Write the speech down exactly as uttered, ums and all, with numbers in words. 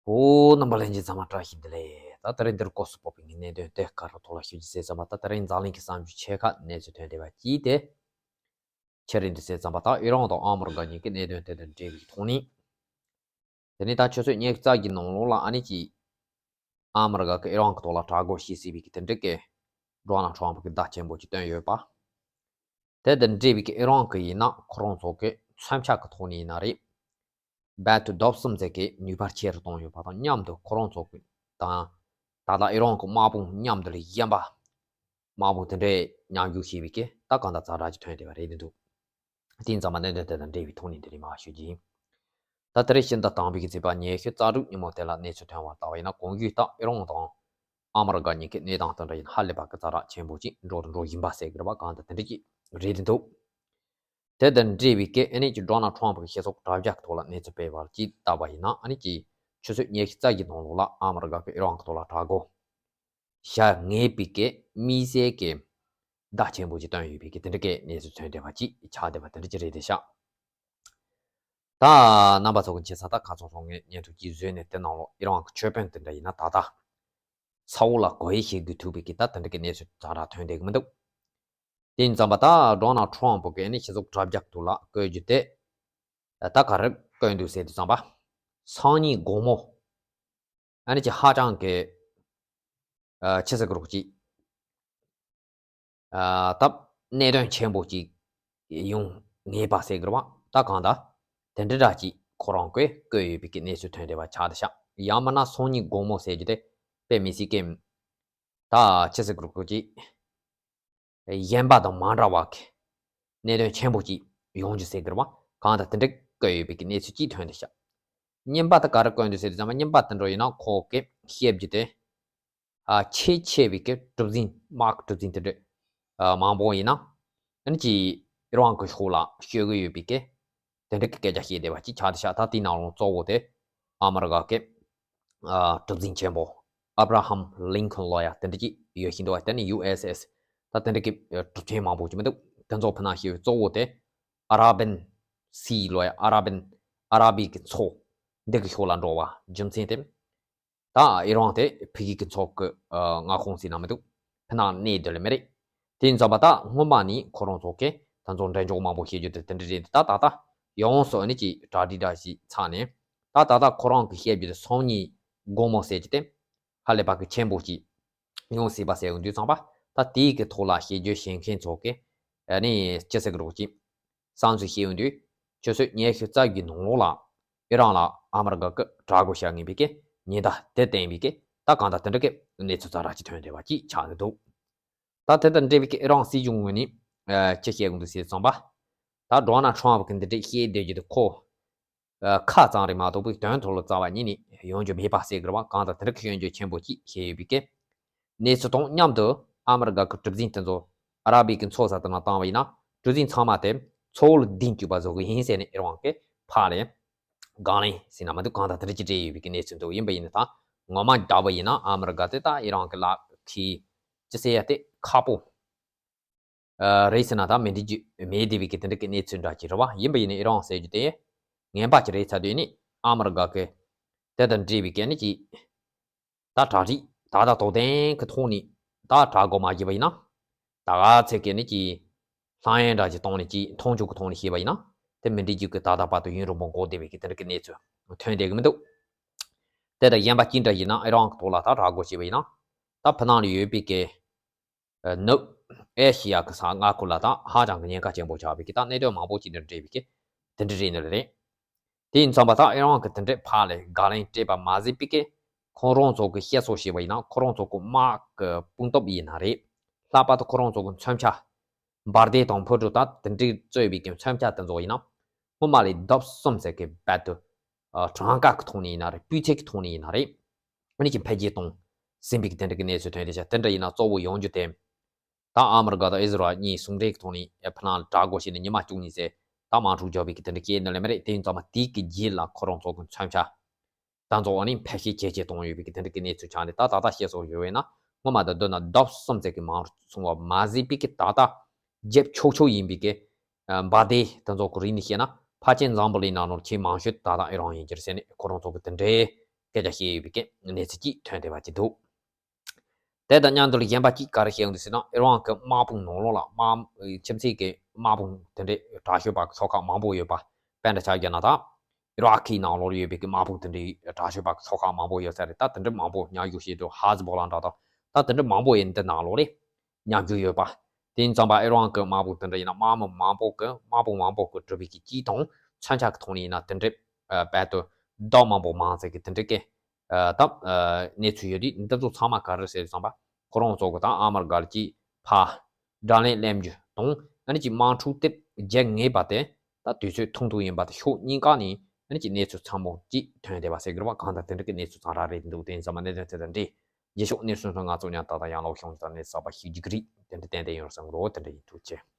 ཨོ། རྣམ་པ་ལྷན་རྒྱས་ཚང་མ་བཀྲ་ཤིས་བདེ་ལེགས། ད་དེ་རིང་འདིར་སྐབས་སུ་བབས་པའི་གནད་དོན་དེ་ག་རེ་ཐོག་ལ་ཞུ་རྒྱུ་ཟེར་ཙམ་པ། ད་དེ་རིང་འཛམ་གླིང་གི་གསར་འགྱུར་ཆེ་ཁག་གནས་ཚུལ་ཐོན་བསྡད་པ་གཅིག་དེ། ཆི་རེད་འདུག་ཟེར་ཙམ་པ། ད་ཨི་རན་དང་ཨ་མི་རི་ཀ་གཉིས་ཀྱི་གནད་དོན་དེ་དང་འབྲེལ་བའི་ཐོག་ནས། དེ་ནས་ད་ཆུ་ཚོད་ཉི་ཤུ་རྩ་བརྒྱད་ནང་ལོགས་ལ་ཨ་ནི་ཅིག་ཨ་མི་རི་ཀ་གི་ཨི་རན་གྱི་ཐོག་ལ་དྲག་རྒོལ་བྱེད་སྲིད་པའི་གི་དེ་འདྲ་གི་ཌོ་ནལ་ཊམ་གྱི་བརྡ་ཆེན་པོ་ཅིག་བཏོན་ཡོད་པ། དེ་དང་འབྲེལ་བའི་གི་ཨི་རན་གྱི་ཡིན་ན་ཁོ་རང་ཚོ་གི་མཚོན་ཆ་གི་ཐོག་ནས་ཡིན་ན་རེད། རྦད་དེ་བརྡབ་གསུམ་ཙམ་གྱི་ནུས་པ་ཆེ་རུ་བཏང་ཡོད་པ་དང་མཉམ་དུ། ཁོ་རང་ཚོ་གི་དང་ད་ལྟ་ཨི་རན་གྱི་དམག་དཔུང་མཉམ་དུ་ལ་གཞན་པ་དམག་དཔུང་དེ་འདྲས་མཉམ་ཞུགས་བྱས་པའི་གི་ད་གང་ལྟར་ཛ་དྲག་ཅིག་ཐོན་བསྡད་པ་རེད་འདུག་དེ་ཙམ་པ་གནད་དོན་དེ་དང་འབྲེལ་བའི་ཐོག་ནས་འདི་རིང་མར་ཞུ་རྒྱུ་ཡིན། ད་དེ་རིང་ཕྱི་ཟླ་དང་པོའི་གི་ཚེས་པ་ཉི་ཤུ་རྩ་དྲུག་ཉིན་མོ་དེ་ལ་གནས་ཚུལ་ཐོན་པར་བལྟས་པ་ཡིན་ན། གོང་ཞུས་ལྟར་ཨི་རན་དང་ཨ་མི་རི་ཀ་གཉིས་ཀྱི་གནས་སྟངས་དེ་འདྲ་ཡིན་ཧ་ལས་པ་གི་ཛ་དྲག་ཆེན་པོ་ཅིག་འགྲོ་དང་འགྲོ་བཞིན་པ་ཟེར་གི་རེད་པ། གང་ལྟར་དེ་འདྲ་ཅིག་རེད་འདུག་དེ་དང་འབྲེལ་བའི་གི་ཨ་ནི་ཅིག་ཌོ་ནལ་ཊམ་གྱི་སྤྱི་ཚོགས་དྲ་རྒྱ་གི་ཐོག་ལ་གནས་ཚུལ་སྤེལ་བར་ཅིག་བལྟས་པ་ཡིན་ན། ཨ་ནི་ཅིག་ཆུ་ཚོད་ཉི་ཤུ་རྩ་བརྒྱད་ནང་ལོགས་ལ་ཨ་མི་རི་ཀ་གི་ཨི་རན་གྱི་ཐོག་ལ་དྲག་རྒོལ་བྱ་ངེས་པའི་གི་དམིགས་བསལ་གྱི་བརྡ་ཆེན་པོ་ཅིག་བཏོན་ཡོད་པའི་གི་དེ་འདྲ་གི་གནས་ཚུལ་ཐོན་བསྡད་པ་ཅིག་ཆགས་བསྡད་པ་དེ་འདྲ་ཅིག་རེད་བསྡད་ཤག་ད་རྣམ་པ་ཚོ་གི་མཁྱེན་གསལ་ལྟར་ཁ་སང་སང་ངས་བརྙན་ཐུང་ཅིག་བཟོས་ནས། དེ་ནང་ལོགས་ཨི་རན་གྱི་ཆོས་དཔོན་དེ་འདྲ་ཡིན་ན་ད་ལྟ་ས་འོག་ལ་གོ་ཡི་ཤེས་དགོས་ཐུག་པའི་གི་ད་དེ་འདྲ་གི་གནས་ཚུལ་ཛ་དྲག་ཐོན་བསྡད་གི་མི་འདུག་དེ་ཡིན་ཙམ་པ་ད་ཌོ་ནལ་ཊམ་གི་ཨ་ནི་སྤྱི་ཚོགས་དྲ་རྒྱ་ཐོག་ལ་བཀོད་རྒྱུ་དེ། ད་ག་རེ་བཀོད་འདུག་ཟེར་དུས་ཙམ་པ། སང་ཉིན་དགོང་མོ་ཨ་ནི་ཅིག་ཧ་ཅང་གི་ཨ་ཆི་ཟེར་གི་རོགས་ཅིག་ཨ་ད་གནད་དོན་ཆེན་པོ་ཅིག་ཡོང་ངེས་པ་ཟེར་གི་རེད་པ། ད་གང་ལྟར་དེ་འདྲ་འདྲ་ཅིག་ཁོ་རང་གིས་བཀོད་ཡོད་པའི་གི་གནས་ཚུལ་ཐོན་བསྡད་པ་ཆགས་བསྡད་ཤག་ཡང་མིན་ན་སང་ཉིན་དགོང་མོ་ཟེར་རྒྱུ་དེ་དཔེ་མི་སྲིད་གི། ད་ཆི་ཟེར་གི་རོགས་ཅིག་གཞན་པ་དང་མ་འདྲ་བ་གི་གནད་དོན་ཆེན་པོ་ཅིག་ཡོང་རྒྱུ་ཟེར་གི་རེད་པ། གང་ལྟར་དེ་འདྲ་བཀོད་ཡོད་པའི་གི་གནས་ཚུལ་ཅིག་ཐོན་བསྡད་ཤག་རྙིང་པ་དེ་ག་རེ་བཀོད་འདུག་ཟེར་དུས་ཙམ་པ། རྙིང་པ་དེ་འདྲ་ཡིན་ན་ཁོ་གིས་བཤད་རྒྱུ་དེ། ཨ་ཆེས་ཆེ་བའི་གི་གྲུ་གཟིངས། དམག་གི་གྲུ་གཟིངས་དེ་འདྲ་ཨ་མང་པོ་ཡིན་ན། ཨ་ནི་ཅིག་ཨི་རན་གྱི་ཕྱོགས་ལ་སྤྱོད་གི་ཡོད་པའི་གི་དེ་འདྲ་གི་སྐད་ཆ་བཤད་བསྡད་པ་ཅིག་ཆགས་བསྡད་ཤག་ད་དེའི་ནང་ལོགས་གཙོ་བོ་དེ་ཨ་མི་རི་ཀ་གི་ཨ་གྲུ་གཟིངས་ཆེན་པོ་ཨབ་ར་ཧམ་ལིན་ཁོན་ལོ་ཡ་དེ་འདྲ་ཅིག་ཡོད་བཞིན་འདུག་པ། དེ་ནི་ཡུ་ཨེས་ཨེས། ད་དེ་འདྲ་གི་ཨ་གྲུ་ཆེན་མང་པོ་ཅིག་མི་འདུག་དེ་ཚོ་ཕུ་ན་ཞེས་པའི་གཙོ་བོ་དེ་ཨ་ར་བན་སི་ལོ་ཡ། ཨ་ར་བན། ཨ་ར་བི་གི་མཚོ་འདི་གི་ཕྱོགས་ལ་འགྲོ་བ་རྒྱུ་མཚན་དེ། ད་ཨི་རན་དེ་ཕ་གི་གི་མཚོ་གི་ཨ་མངའ་ཁོངས་ཟེར་ན་མི་འདུག་ཕུ་ན་གནས་དེ་ལ་མི་རེད། དེ་ཡིན་ཙམ་པ་ད་སྔོན་མ་ནས་ཁོ་རང་ཚོ་གིས་ད་ཚོ་འགྲན་ཕྱོགས་མང་པོ་བཤད་རྒྱུ་དེ་དེ་འདྲ་རེད། ད་ད་ལྟ་ཡོངས་སུ་ཨ་ནི་ཅིག་གྲ་སྒྲིག་འདྲ་ཞིག་ཚར་ནས། ད་ད་ལྟ་ཁོ་རང་གིས་བཤད་རྒྱུ་དེ་སང་ཉིན་དགོང་མོ་ཟེར་རྒྱུ་དེ་ཧ་ལས་པ་གི་ཆེན་པོ་ཅིག་ཡོང་སྲིད་པ་ཟེར་ཡོང་དུས་ཙམ་པ། ད་དེའི་གི་ཐོག་ལ་བཤད་རྒྱུ་བཤད་མཁན་ཚོ་གིས་ཨ་ནི་ཅི་ཟེར་གི་རོགས་ཅིག་བསམ་ཚུལ་བཤད་ཡོང་དུས། ཆུ་ཚོད་ཉི་ཤུ་རྩ་བརྒྱད་ནང་ལོགས་ལ་ཨི་རན་ལ་ཨ་མི་རི་ཀ་གི་དྲག་རྒོལ་བྱ་ངེས་པའི་གི་ཉེན་བརྡ་དེ་བསྟན་པའི་གི་ད་གང་ལྟར་དེ་འདྲ་གི་གནས་ཚུལ་ཛ་དྲག་ཅིག་ཐོན་བསྡད་པ་ཅིག་ཆགས་ཀྱི་འདུག་ད་དེ་དང་འབྲེལ་བའི་གི་ཨི་རན་སྲིད་གཞུང་ངོས་ནས་ཨ་ཅི་བཤད་གི་འདུག་ཟེར་ཙམ་པ། ད་ཌོ་ནལ་ཊམ་གི་འདི་འདྲ་བཤད་བསྡད་རྒྱུ་དེ་ཁོ་ཨ་ཁ་གཙང་རེད་མ་གཏོགས་པའི་དོན་ཐོག་ལ་རྩ་བ་ཉིད་ནས་ཡོང་རྒྱུ་མེད་པ་ཟེར་གི་རེད་པ། གང་ལྟར་དེ་འདྲ་གི་སྐྱོན་བརྗོད་ཆེན་པོ་ཅིག་བྱས་ཡོད་པའི་གི་གནས་ཚུལ་དང་མཉམ་དུ། ཨ་མི་རི་ཀ་གི་གྲུ་གཟིངས་དེ་ཚོ་ཨ་ར་བི་གི་མཚོ་ས་དེ་ནང་བཏང་བ་ཡིན་ན། གྲུ་གཟིངས་ཚང་མ་དེ་མཚོ་ལ་ལྡིང་བཅུག་པ་བཟོ་གི་ཡིན་ཟེར་ནས་ཨི་རན་གྱིས་ཕར་ལ་དགག་ལན་ཟེར་ན་མི་འདུག་གང་ལྟར་དེ་འདྲ་ཅིག་སྤྲད་ཡོད་པའི་གི་གནས་ཚུལ་འདུག་ཡིན་པ་ཡིན་ན་ད་ངོ་མ་བསྡད་པ་ཡིན་ན་ཨ་མི་རི་ཀ་དེ་ད་ཨི་རན་གྱི་ལག་གི་ཅི་ཟེར་ཡ་དེ་ཁག་པོ་ཨ་རེད་ཟེར་ན་ད་མི་འགྲིག་རྒྱུ་མེད་བསྡད་པའི་གི་དེ་འདྲ་གི་གནས་ཚུལ་འདྲ་ཅིག་རེད་པ། ཡིན་པ་ཡིན་ན་ཨི་རན་ཟེར་རྒྱུ་དེ་ངན་པ་ཅིག་རེད་ཚར་དུས་ནི་ཨ་མི་རི་ཀ་གི་དེ་དང་འབྲེལ་བའི་གི་ཨ་ནི་ཅིག་ད་གྲ་སྒྲིག་ད་ལྟ་དོ་དན་གི་ཐོག་ནས་ད་དྲག་རྒོལ་མ་བྱས་པ་ཡིན་ན། ད་ག་ཚད་ཀྱི་ནི་ཀྱི་ལྷང་ཡན་འདྲ་ཅིག་བཏང་ནས་ཀྱི་མཐོང་ཆུང་གི་ཐོག་ནས་བཤད་པ་ཡིན་ན། དེ་མི་འགྲིག་རྒྱུ་གི་ད་ལྟ་བར་དུ་ཡུན་རིང་པོ་འགོར་བསྡད་པའི་གི་དེ་འདྲ་གི་གནས་ཚུལ་ཐོན་བསྡད་གི་མི་འདུག་དེ་དང་གཞན་པ་ཅི་འདྲ་ཡིན་ན་ཨི་རན་གི་ཐོག་ལ་ད་དྲག་རྒོལ་བྱས་པ་ཡིན་ན། ད་ཕུ་ནང་ལ་ཡོད་པའི་གི་ནུབ་ཨེ་ཤི་ཡ་གི་ས་མངའ་ཁུལ་ལ་ད་ཧ་ཅང་གི་ཉེན་ཁ་ཆེན་པོ་ཆགས་པའི་གི་ད་གནད་དོན་མང་པོ་ཅིག་འདིར་འབྲེལ་བའི་གི་དེ་འདྲ་རེད་ནི་རེད། དེ་ཡིན་ཙམ་པ་ད་ཨི་རན་གྱི་དེ་འདྲའི་ཕར་ལ་དགག་ལན་སྤྲད་པ་མ་ཟད་པའི་གི་ཁོ་རང་ཚོ་གི་བཤད་སྲོལ་བྱས་པ་ཡིན་ན། ཁོ་རང་ཚོ་གི་དམག་གི་དཔུང་སྟོབས་ཡིན་ན་རེད། ལྷག་པར་དུ་ཁོ་རང་ཚོ་གི་མཚོན་ཆ། འབར་མདེལ་དང་འཕུར་གྲུ་ད་དེ་འདྲའི་གཙོས་པའི་གི་མཚོན་ཆ་དེ་ཚོ་ཡིན་ན། སྔོན་མ་ལས་ལྡབ་གསུམ་ཟེར་གི་རྦད་དེ་གྲངས་ཀ་གི་ཐོག་ནས་ཡིན་ན་རེད། སྤུས་ཚད་ཀྱི་ཐོག་ནས་ཡིན་ན་རེད། ཨ་ནི་ཀྱི་འཕེལ་རྒྱས་གཏོང་ཟིན་པའི་གི་དེ་འདྲ་གི་གནས་ཚུལ་ཐོན་བསྡད་ཤག་དེ་འདྲ་ཡིན་ན་གཙོ་བོ་ཡོང་རྒྱུ་དེ། ད་ཨ་མི་རི་ཀ་དང་ཨི་ཟི་རལ་གཉིས་ཟུང་འབྲེལ་གྱི་ཐོག་ནས་ཨེ་ཕུ་ནང་ལ་དྲག་རྒོལ་བྱས་ནས་ཉི་མ་བཅུ་གཉིས་ཙམ་ད་དམག་འཁྲུག་བརྒྱབ་པའི་གི་དེ་འདྲ་སྐྱེས་ནི་ལས་མ་རེད། དེ་ཡིན་ཙང་མ་དེའི་གི་རྗེས་ལ་ཁོ་རང་ཚོ་གི་མཚོན་ཆ་ད་ཚོ་ཨ་ནི་འཕེལ་ཤེད་ཇེ་ཆེ་གཏོང་ཡོད་པའི་གི་དེ་འདྲ་གི་གནས་ཚུལ་ཆགས་ནས། ད་ད་ལྟ་བཤད་སྲོལ་ཡོད་པས་ན་སྔོན་མ་དང་བསྡུར་ན་ལྡབ་གསུམ་ཙམ་གི་མང་རུ་སོང་བ་མ་ཟད་པའི་གི་ད་ལྟ་རྒྱབ་ཕྱོགས་ཕྱོགས་ཡིན་པའི་གི་འབར་མདེལ་དེ་ཚོ་གི་རིགས་ནས་བཤད་ན་ཕལ་ཆེར་འཛམ་བུ་གླིང་ནང་ལོགས་ཆེས་མང་ཤོས་ད་ལྟ་ཨི་རན་ཡིན་གྱི་རེད་ཟེར་ནས་ཁོ་རང་ཚོ་གི་དེ་འདྲའི་ སྐད་ཆ་བཤད་ཡོད་པའི་གནས་ཚུལ་ཅིག་ཐོན་བསྡད་པ་ཅིག་འདུག་དེ་དང་མཉམ་དུ་ལ་གཞན་པ་གཅིག་ག་རེ་བཤད་ཡོང་འདུག་ཟེར་ན། ཨི་རན་གྱི་དམག་དཔུང་ནང་ལོགས་ལ་དམག་ཁྱིམ་མཚེས་ཀྱི་དམག་དཔུང་དེ་འདྲའི་དྲག་ཤོས་པ་ཚོ་ཁག་མང་པོ་ཡོད་པ། དཔེ་འདྲ་ཆ་བཞག་ན་ད། ཨི་རག་གི་ནང་ལོགས་ལ་ཡོད་པའི་གི་དམག་དཔུང་དེ་འདྲའི་དྲག་ཤོས་པ་ཚོ་ཁག་མང་པོ་ཡོད་ས་རེད། ད་དེ་འདྲ་མང་པོ་མཉམ་ཞུགས་བྱེད་དུ་ཧ་ཟི་བོ་ལ་འདྲ་དང་། ད་དེ་འདྲ་མང་པོ་ཡིན་འདི་ནང་ལོགས་ལ་མཉམ་ཞུགས་ཡོད་པ། དེ་ཡིན་ཙང་པ་ཨི་རན་གྱི་དམག་དཔུང་དེ་འདྲ་ཡིན་ན་དམག་མི་མང་པོ་གི་དམག་དཔུང་མང་པོ་གི་གྲུབ་པའི་གི་སྤྱི་དང་མཚོན་ཆ་གི་ཐོག་ནས་ཡིན་ན་དེ་འདྲའི་ཨ་བལ་དུ་བདག་མང་པོ་མང་ཟེར་གི་དེ་འདྲའི་གི་ཨ་ད་ཨ་གནས་ཚུལ་ཡོད་དུས། འདི་ཚོ་ཚང་མ་ག་རེ་ཟེར་ཙང་པ་ཁོ་རང་ཚོ་གི་ད་ཨ་མར་གལ་གྱི་ཕ་དགྲ་ལན་གླེང་རྒྱུ་དང་ཨ་ནི་ཅིག་དམག་འཁྲུག་དེབ་རྒྱག་ངེས་པ་དེ་ད་དུས་ཚོད་ཐུང་ཐུང་ཡིན་པ་དེ་ཕྱོགས་གཉིས་ཀ་ནས་ཨ་ནི་ཅིག་གནས་ཚུལ་ཚང་མ་ཅིག་ཐོན་བསྡད་པ་ཟེར་གི་རེད་པ། གང་ལྟར་དེ་འདྲ་གི་གནས་ཚུལ་ཚང་རག་རེད་འདུག་དེ་ཡིན་ཙང་མ་གནད་དོན་དེ་དང་འདྲེས། རྗེས་ཕྱོགས་གནས་ཚུལ་སོགས་ང་ཚོ་མཉམ་ད་ལྟ་ཡང་ལོག་ཤོང་ད་གནས་གསར་པ་ཞིག་རྒྱུག་གི་རེད། དེ་འདྲ་ཏན་ཏན་ཡོང་བསམ་གི་རེད། དེ་འདྲ་ཡིན། ཐུགས་རྗེ་ཆེ།